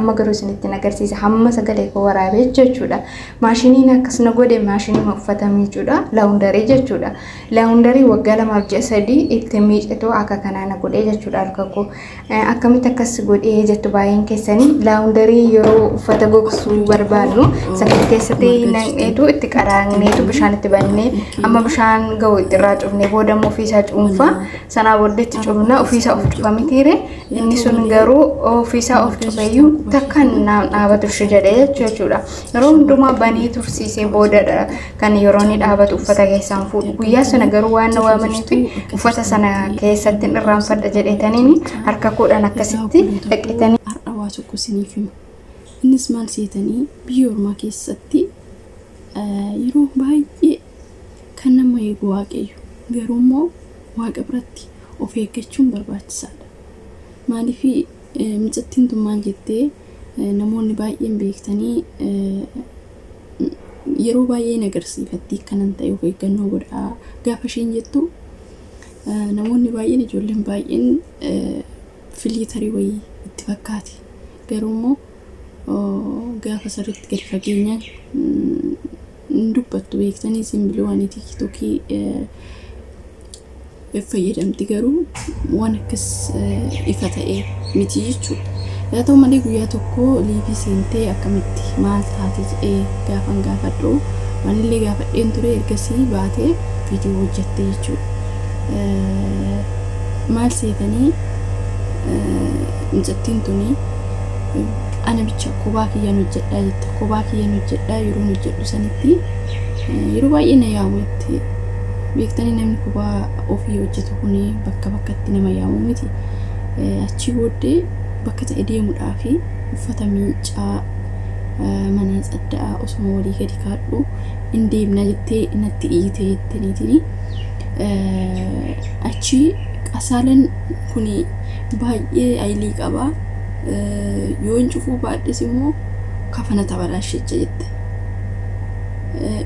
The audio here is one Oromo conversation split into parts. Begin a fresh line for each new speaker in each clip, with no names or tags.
Amma garuu isinitti agarsiisa hamma sagalee koo waraabee jechuudha. Maashiniin akkas na godhe maashinii uffata miicuudha. Laawundarii jechuudha. Laawundarii waggaa 2f ji'a 3 itti miicitu akka kanaa na godhe jechuudha harka koo. Akkamitti akkas godhee jettu baay'een keessanii laawundarii yeroo uffata gogsuu barbaadnu sakka keessatti naqneetu itti qaraangneetu bishaan itti bannee amma bishaan ga'u itti irraa cufnee booda immoo ofiisaa cuunfa sanaa booddee itti cufna ofiisaa of cufa mitiire inni sun garuu ofiisaa of cufeeyyuu takka naan dhaabatu ishee jedhee jechuudha. Yeroo hundumaa banee tursiisee boodadha kan yeroo inni dhaabatu uffata keessaan fuudhu. Guyyaa sana garuu waan na waamaniif uffata sana keessatti hin irraanfadha jedheetaniin harka koodhaan akkasitti dhaqetanii.
Har'a waa tokko isiniif hima. Innis maal seetanii biyya ormaa keessatti yeroo baay'ee kan nama eegu Waaqayyo. Garuu immoo Waaqa biratti of eeggachuun barbaachisaadha. Maaliif micattiin tun maal jettee namoonni baay'een beektanii yeroo baay'ee hin agarsiifatti kanan ta'e of eeggannoo godhaa gaafa isheen jettu namoonni baay'een ijoolleen baay'een filiitarii wayii itti fakkaate garuu immoo gaafa sirriitti gadi fageenyaan hin dubbattu beektanii simbilii tiiktookii fayyadamti garuu waan akkas ifa ta'e miti jechuudha. Haa ta'u malee guyyaa tokko liivii seentee akkamitti maal taate jedhee gaafan gaafadhu waanillee gaafadheen ture ergasii baatee viidiyoo hojjatte jechuudha. Maal seetanii mucattiin tuni ana bicha kophaa kiyyaan hojjedhaa jette kophaa kiyyaan hojjedhaa yeroon hojjedhu sanitti yeroo baay'ee na yaamu jette beektanii namni kophaa ofii hojjetu kun bakka bakkatti nama yaamu miti. Achii booddee bakka ta'e deemuudhaa fi uffata miicaa mana tsadda'aa osuma walii gadi kaadhu hin deemna jettee natti iyyite jette niitini. Achii qasaalan kun baay'ee ayilii qaba. Yoo hin cufuu baadhes immoo kafana tabalaashecha jette.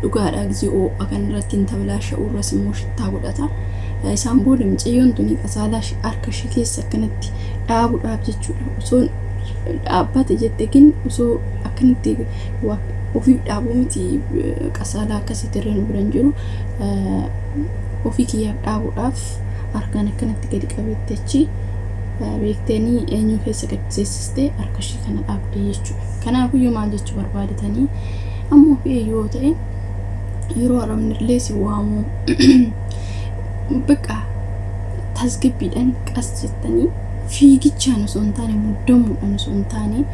Dhugaadha gisee ho'a kan irratti hin tabalaasha'u irras immoo shittaa godhata. Isaan booda mucayyoon tuni qasaalaa harka ishee keessa akkanatti dhaabuudhaaf jechuudha. Osoo dhaabbate jette gin osoo akkanatti ofiif dhaabuu miti qasaalaa akkasitti irra nu bira hin jiru. Ofii kiyyaaf dhaabuudhaaf harkaan akkanatti gadi qabeetti achi beektanii eenyu keessa gad seessiste harka ishee kana dhaabdee jechuudha. Kanaafiyyuu maal jechuu barbaadetanii amma ofii yoo ta'e yeroo arabni illee si waamu bakka tasgabbiidhaan qas jettanii fiigichaan osoo hin taane muddamuudhaan osoo hin taane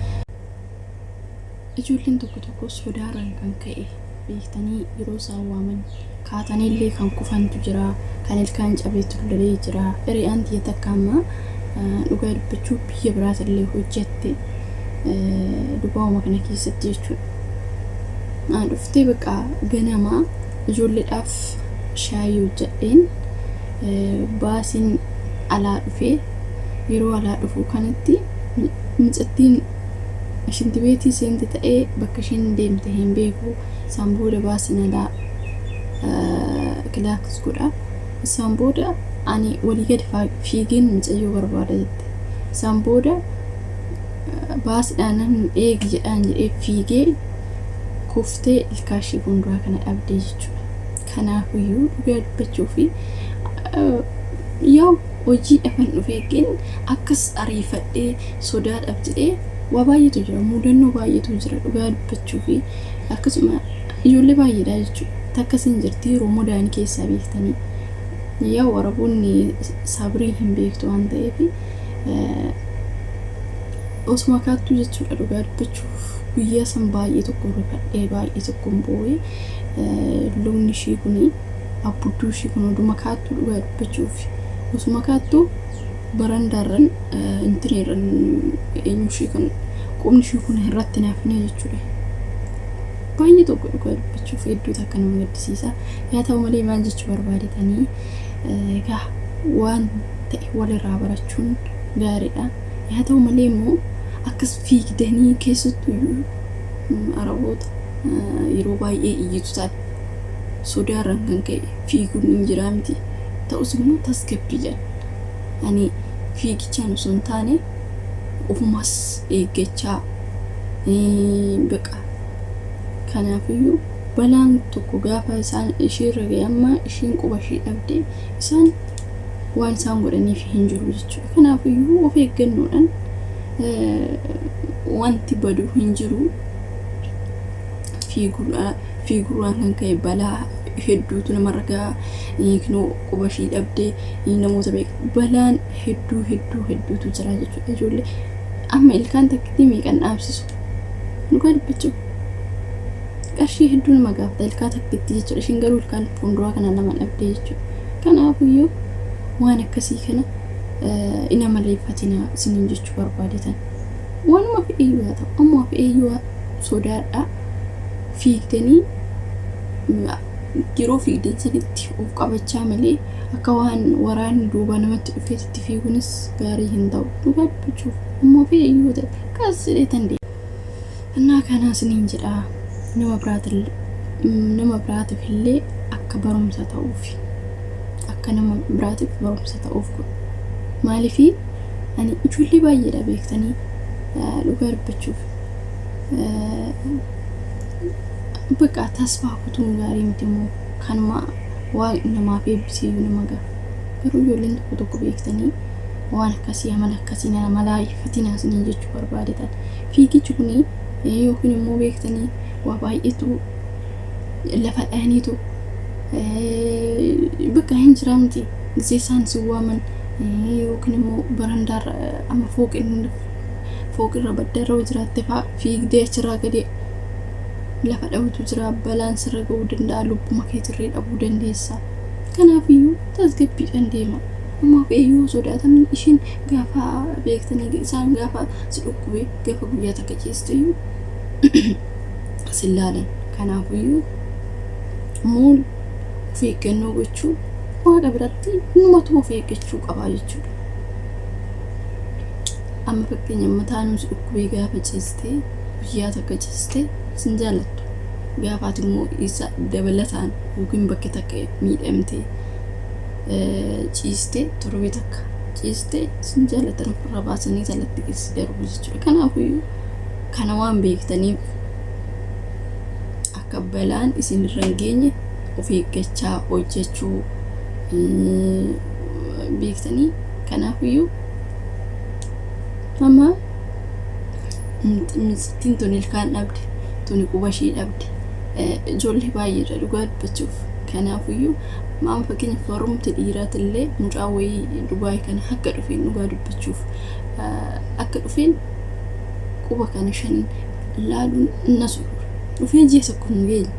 ijoolleen tokko tokko sodaarraan kan ka'e beektanii yeroo isaan waaman kaatanii illee kan kufantu jira kan ilkaan cabeetu illee jira hiriyaan tiyya takka amma dhugaa dubbachuu biyya biraati illee hojjette dubaa'uma kana keessatti jechuudha. Dhuftee bakka ganamaa ijoolleedhaaf shaayii hojjedheen baasiin alaa dhufee yeroo alaa dhufu kanatti mucattiin shintibeetii seente ta'ee bakka isheen deemte hin beeku. Isaan booda baasiin alaa kilaaks godha. Isaan booda ani walii gadi fiigeen mucayyoo barbaada jette. Isaan booda baasiidhaan eegi jedhaan jedhee fiigee kuftee ilkaan ishee fuulduraa kana dhabdee jechuudha. Kanaafiyyuu dhugaa dubbachuu fi yaa'u hojii dhafan dhufee gin akkas ariifadhee sodaadhaaf jedhee waa baay'eetu jira mudannoo baay'eetu jira dhugaa dubbachuu fi akkasuma ijoollee baay'eedha jechuudha. Takkas hin jirti Roomoodaan keessaa beektanii yaa'u Araboonni sabrii hin beektu waan ta'eef osuma kaattuu jechuudha dhugaa dubbachuuf guyyaa san baay'ee tokko rifadhee baay'ee tokko boo'ee lugni ishii kun abbudduu ishii kun oduma kaattuu dhugaa dubbachuuf osuma kaattuu barandaarran intineerran eenyu ishii kun qubni ishii kun irratti naafne jechuudha. Baay'ee tokko dhugaa dubbachuuf hedduu takka nama gaddisiisa. Yaa ta'u malee maal jechuu barbaadetanii egaa waan ta'e walirraa barachuun gaariidha. Yaa ta'u malee immoo akkas fiigdanii keessattuyyuu Araboota yeroo baay'ee iyyitu taate sodaarraan kan ka'e fiiguun hin jiraa miti. Ta'us immoo tasgabbiidhaan ani fiigichaan osoo hin taane ofumas eeggachaa Baqa kanaafiyyuu balaan tokko gaafa isaan ishiirra ga'e amma ishiin quba ishii dhabde isaan waan isaan godhaniif hin jiru jechuudha. Kanaafiyyuu of eeggannoodhaan wanti badu hin jiru. Fiiguudhaan kan ka'e balaa hedduutu namarra ga'a. Kinoo quba ishii dhabdee namoota beeka balaan hedduu hedduu hedduutu jira jechuudha. Ijoollee amma ilkaan takkitti meeqan dhaabsisu dhugaa dubbachuuf qarshii hedduu nama gaafata ilkaa takkitti jechuudha. Ishiin garuu ilkaan fuulduraa kana lama dhabdee jechuudha. Kanaafiyyuu waan akkasii kana ina maleeffatina isiniin jechuu barbaadetan. Waanuma fe'eeyyuu haa ta'u amma fe'eeyyuu sodaadhaa fiigdanii yeroo fiigdan sanitti of qabachaa malee akka waan waraanni duuba namatti dhufeetitti fiiguunis gaarii hin ta'u. Dhugaa dubbachuuf ammoo fe'eeyyuu ta'e qas jedhee tan deema. Innaa kanaa isiniin jedhaa nama biraatiif illee akka barumsa ta'uuf akka nama biraatiif barumsa ta'uuf kun maaliifii ani ijoollee baay'eedha beektanii dhugaa dubbachuuf bakka tasfaa kutuun gaarii miti immoo kanuma waaqni namaaf eebbisee nama ga'a. Garuu ijoolleen tokko tokko beektanii waan akkasii amala akkasii nama laayiffatinaa isiniin jechuu barbaadetan. Fiigichi kuni yookiin immoo beektanii waa baay'eetu lafa dhahaniitu bakka hin jira miti gisee isaan si waaman yookiin immoo barandaarra amma fooqirra baddaarra yoo jiraatte fa'aa fiigdee achirraa gadi lafa dhawutu jira balaan sirra ga'uu danda'a lubbuma keetirree dhabuu dandeessa. Kanaafiyyuu tasgabbiidhaan deema. Ammaa fe'eeyyuu sodaatan ishiin gaafa beektanii isaan gaafa si dhukkube gaafa guyyaa takka ciisteyyuu sin laalan. Kanaafiyyuu muul of eeggannoo gochuu waaqa biratti hundumatu of eeggachuu qabaa jechuudha. Amma fakkeenya mataan si dhukkubee gaafa ciistee guyyaa takka ciistee sin jaallattu. Gaafaati immoo isa dabalataan yookiin bakka takka miidhamtee ciistee torbee takka ciistee sin jaallatan ofirraa baasanii talatti keessa darbu jechuudha. Kanaafiyyuu kana waan beektaniif akka balaan isin irra hin geenye of eeggachaa hojjechuu beektanii kanaafiyyuu amma mitsittiin tun ilkaan dhabde tuni quba ishii dhabde ijoollee baay'eedha dhugaa dubbachuuf. Kanaafiyyuu maama fakkeenyaaf warrumti dhiiraatillee mucaa wayii Dubaay kana akka dhufeen dhugaa dubbachuuf akka dhufeen quba kana shanin laaluun na surura. Dhufee ji'a tokko hin geenye.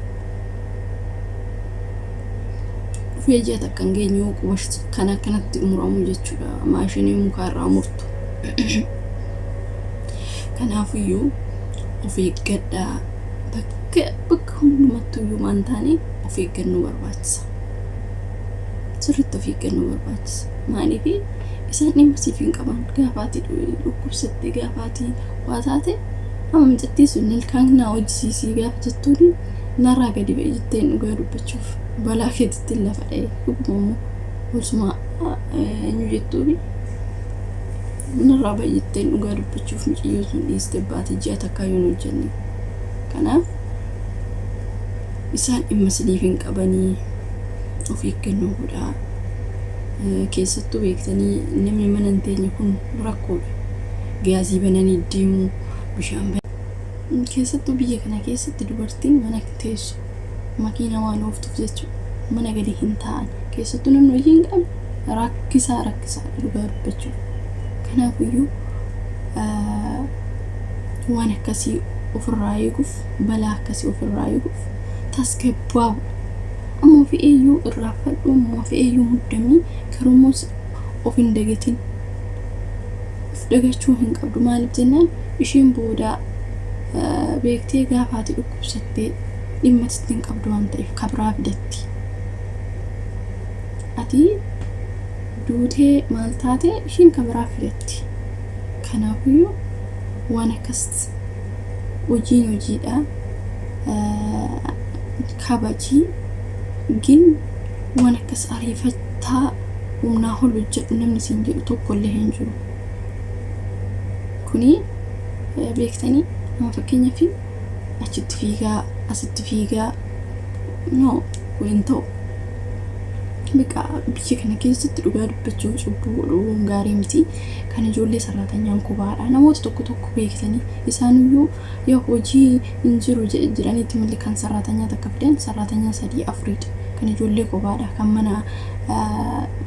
Dhufee ji'a takka hin geenye yoo quba kana akkanatti muramu jechuudha. Maashinii mukaarraa murtu. Kanaafiyyuu of eeggadhaa. Bakka bakka hundumattuyyuu waan taane of eeggannoo barbaachisa. Sirriitti of eeggannoo barbaachisa. Maaliif isaan dhimma siif hin qaban gaafaati dhukkubsatte gaafaati waa taate amma mucattii sun ilkaan naa hojjisiisii gaafa jettuuni narraa gadi ba'e jetteen dhugaa dubbachuuf balaa keetitti lafa dha'e dhuguma immoo osuma eenyu jettuuni narraa ba'e jetteen dhugaa dubbachuuf mucayyoo sun dhiiste baate ji'a takkaa yoo hin hojjenne. Kanaaf isaan dhimma isiniif hin qabanii of eeggannoo godhaa. Keessattuu beektanii namni mana hin teenye kun rakkoodha. Gaazii bananii deemuu, bishaan bananii. Keessattuu biyya kana keessatti dubartiin mana teessu makiina waan ooftuuf jechuudha. Mana gadi hin taa'an. Keessattuu namni hojii hin qabne rakkisaa rakkisaa dhugaa dubbachuuf. Kanaafiyyuu waan akkasii ofirraa eeguuf balaa akkasii ofirraa eeguuf tasgabbaa'u. Amma fe'eeyyuu irraanfadhu amma fe'eeyyuu muddamii garuu of hin dagatin. Of dagachuu hin qabdu maaliif jennaan isheen booda beektee gaafa ati dhukkubsattee dhimma sitti hin qabdu waan ta'eef kabraa fidatti. Ati duutee maal taate ishiin kabraa fidatti. Kanaafiyyuu waan akkas hojiin hojiidha. Kabajii gin waan akkas ariifattaa humnaa ol hojjedhu namni siin jedhu tokkollee hin jiru. Kuni beektanii Nama fakkeenyaaf achitti fiigaa asitti fiigaa, no, kun hin ta'u. Beekaa biyya kana keessatti dhugaa dubbachuu cubbuu godhuun gaarii miti. Kan ijoollee sarraatanyaan kubaadha. Namoota tokko tokko beektanii isaaniyyuu yoo hojii hin jiru jedhaniitti malee kan sarraatanyaa takka fidan sarraatanyaa sadii afuridha. Kan ijoollee kubaadha. Kan mana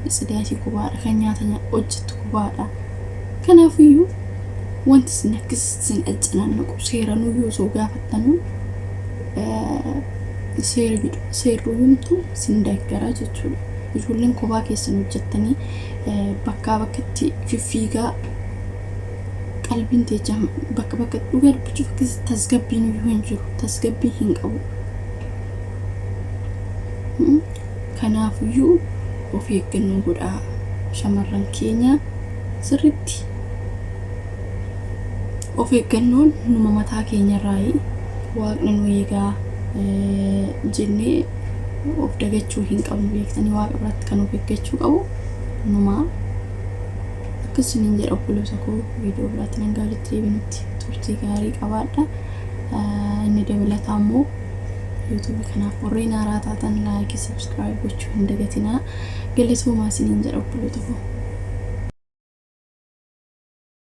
tsidaatii kubaadha. Kan nyaata hojjettu kubaadha. Kanaafiyyuu wanti isin akkas isin accanannaqu seeranuyyuu osoo gaafattanuu seera jedhu seerruyyumtu isin deeggaraa jechuudha. Ijoolleen kophaa keessan hojjettanii bakkaa bakkatti fiffiigaa qalbiin teechaa bakka bakka dhugaa dubbachuuf akkasii tasgabbiin iyyuu hin jiru. Tasgabbii hin qabu. Kanaafiyyuu of eeggannoo godhaa shamarran keenya sirriitti. Of eeggannoon numa mataa keenyarraayi waaqni nu eegaa jennee of dagachuu hin qabnu beektanii waaqa biratti kan of eeggachuu qabu numaa. Akkasuma jedha obboloota koo viidiyoo biraatti nan gaariitti deebinutti turtii gaarii qabaadha. Inni dabalataa immoo yuutuubii kanaaf warreen haaraa taatan like, subscribe gochuu hin dagatinaa. Galatoomaa isiniin jedha obboloota koo.